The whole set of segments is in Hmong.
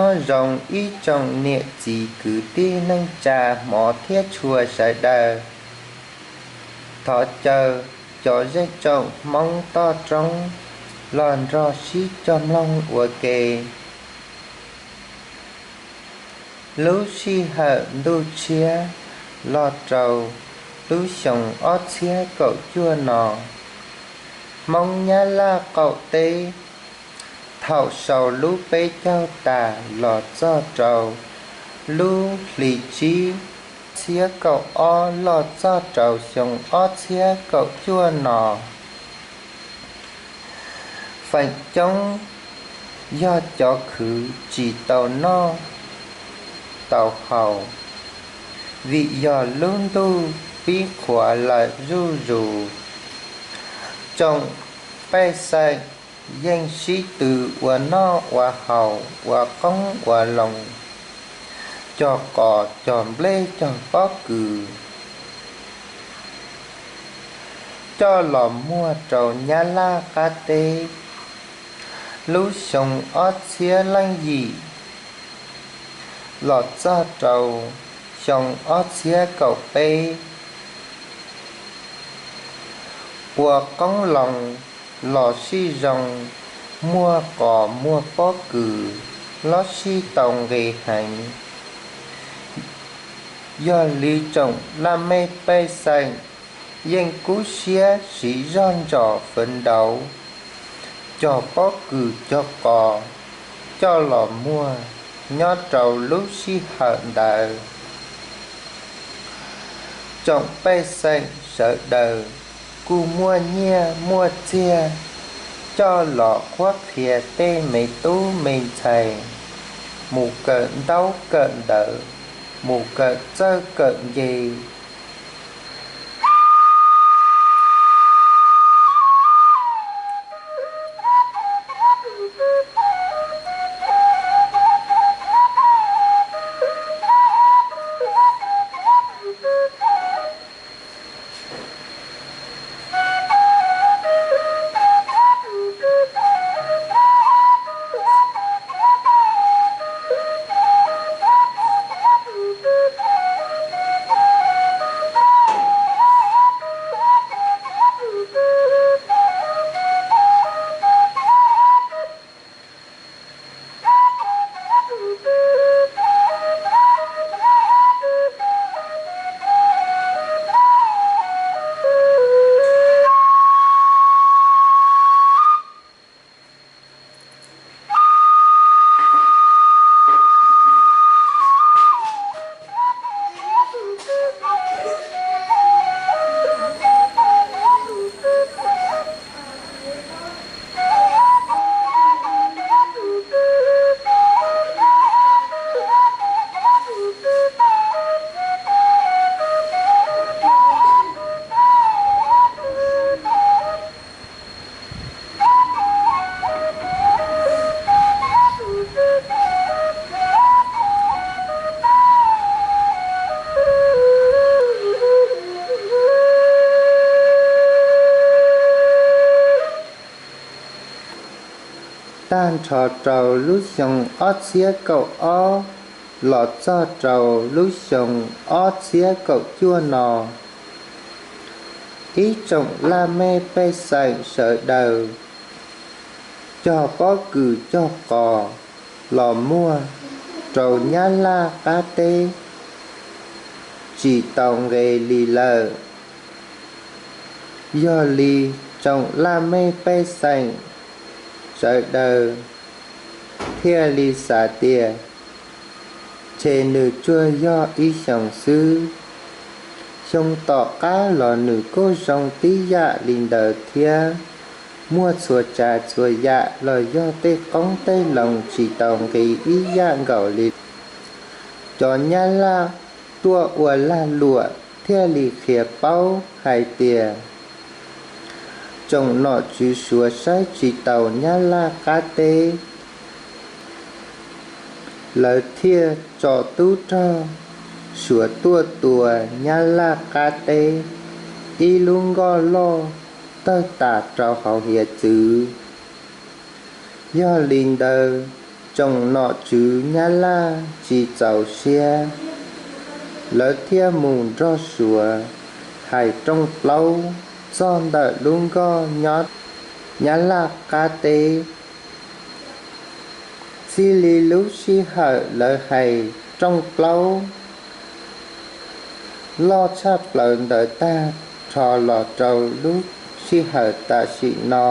Nyob zoo ib tsoom niam txiv kwv tij neej tsa hmov thiab tshua sawv daws. Thov caw cov zej tsoom Hmoob toj roob los nrog sib cog mloog ua ke. Lub sij hawm ntuj tshiab los rau lub xyoo ob txhiab kaum cuaj no, Hmoob Nyab Laj qaum teb thaum sau lub peb caug tas los txog rau lub hli tsib, txhiab kaum ob los txog rau xyoo ob txhiab kaum cuaj no, feem coob yog cov khwv tsis tau noj tau haus, vim yog lub ntuj pib qhuav lawm zuj zus. Tsoom pej xeem yeej sib tw ua noj ua haus, ua qoob ua loo, cog qos cog nplej cog pob kws coj los muag rau Nyab Laj qab teb. Lub xyoo ob txhiab leej yim los txog rau xyoo ob txhiab kaum peb, ua qoob loo los sib zoo, muag qos muag pob kws los sib tau nqi heev. Yog li tsoom laj mej pej xeem yeej kub siab siv zog ntsos fwv ntaus, cog pob kws cog qos coj los muag nyob rau lub sij hawm ntawd. Tsoom pej xeem sawv daws kuj muaj nyiaj muaj txiag coj los qhuab qhia tej me tub me ntxhais mus kawm ntaub kawm ntawv, mus kawm txawj kawm nce. Tag nrho rau lub xyoo ob txhiab kaum ob los txog rau lub xyoo ob txhiab kaum cuaj no, ib tsoom laj mej pej xeem sawv daws cog pob kws cog qos los muag rau Nyab Laj qab teb tsis tau nqe li lawm. Yog li tsoom laj mej pej xeem sawv daws thiaj li xav tias ces nws tsuas yog ib xyoos xwb. Xyoo tom qab los nws kuj zoo tib yam li ntawd thiab. Muaj txhua tsav txhua yam los yog tej qoob tej loo tsis tau nqi ib yam nkaus li. Cov Nyab Laj tuaj ua lag luam thiaj li qhia paub hais tias tsoom nom tswv Suav saib tsis taus Nyab Laj qab teb, lawv thiaj tso tub rog Suav tuaj tua Nyab Laj qab teb ib lub nkoj loj tawg tas rau hauv hiav txwv. Yog li ntawd, Tsoom nom tswv Nyab Laj tsis txaus siab, lawv thiaj mus nrog Suav hais rooj plaub txog ntawm lub nkoj nyob Nyab Laj qab teb. Txij li lub sij hawm lawv hais rooj plaub loj tshaj plaws ntawd tag nrho los rau lub sij hawm tam sim no,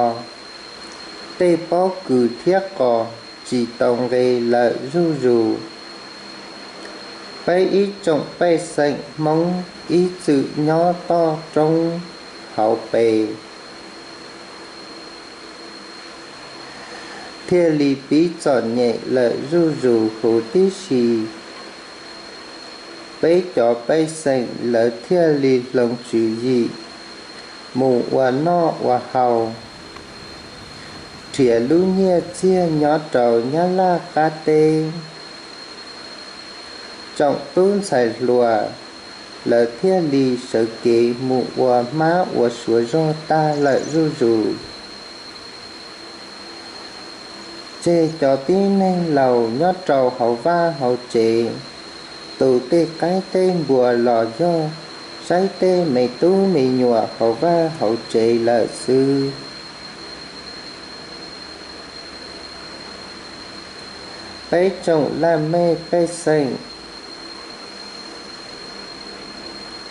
tej pob kws thiab qos tsis tau nqe lawm zuj zus. Peb ib tsoom pej xeem Hmoob ib txwm nyob toj roob hauv pes thiaj li pib txom nyem lawm zuj zus huv tib si. Peb cov pej xeem lawv thiaj li hloov tswv yim mus ua noj ua haus, nrhiav lub nyiaj txiag nyob rau Nyab Laj qab teb. Tsoom tub ntxhais hluas lawv thiaj li sawv kev mus ua hmab ua suav zog tag lawm zuj zus. Tseg cov tib neeg laus nyob rau hauv vaj hauv tsev, tu tej qaib tej npua los yog saib tej me tub me nyuam hauv vaj hauv tsev lawm xwb. Peb tsoom laj mej pej xeem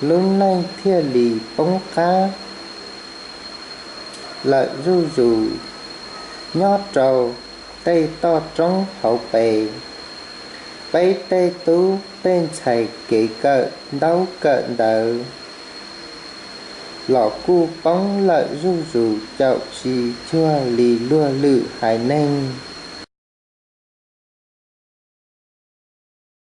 lub neej thiaj li poob qab lawm zuj zus. Nyob rau tej toj roob hauv pes, peb tej tub tej ntxhais kev kawm ntaub kawm ntawv los kuj poob lawm zuj zus, caum tsis cuag li luag lwm haiv neeg.